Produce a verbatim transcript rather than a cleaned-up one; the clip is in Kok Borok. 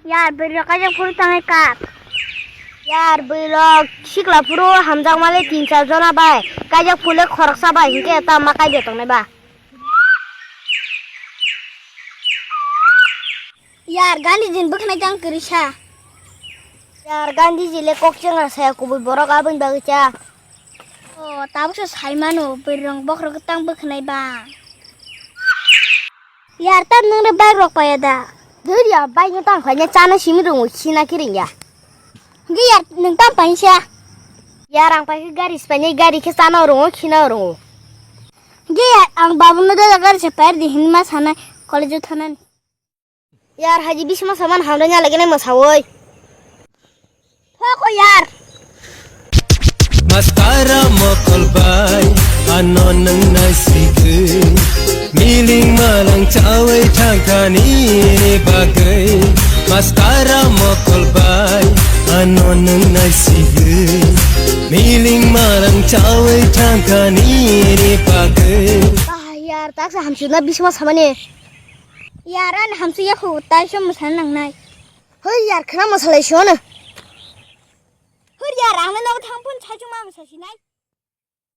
Yar, bwrwi rok kaijak phuru tangnai kap. Yar, bwrwi rok sikla phuru hamjakma le tin char jona bai, kaijak phuru le khoroksa bai, hinkhe ta ma kaibe tongnai ba. Yar, Gandhiji ni bwkhanai tang kwrwi sa. Yar, Gandhiji le kok chengra saya, kubui borok aboni bagwi cha. O, tabuksa sai mano, bwrwi rok bokhorok tang bwkhanai ba. Yar, ta nwng re bike rok paya da? Duri ya, bike no tang khaina chana simi rwngo, khina kiring ya. Hwnkhe yar, nwng tang painsa? Yar, ang paikhe gari se painai, gari khe chana rwngo, khina rwngo. Hwnkhe yar, ang babu no dada gari se pair di hinma sanai, college o thanani. Yar, haji bisma saman hamre nya lagi nai mwsawi. Thoko yar. Maskara mokol bai, ano nwng naisigwi. Miling malang chawi thangkha nini bagwi. Maskara mokol bai, ano nwng naisigwi. Miling malang chawi thangkha nini bagwi. Ah, yar, taksa hamsuna bisma samani. Yar, ani hamsu yakho tai so mwsana nangnai. Hoi yar, khna mwsalai sio no. Hur yar, ang no thang phun chachung ma mwsa sinai.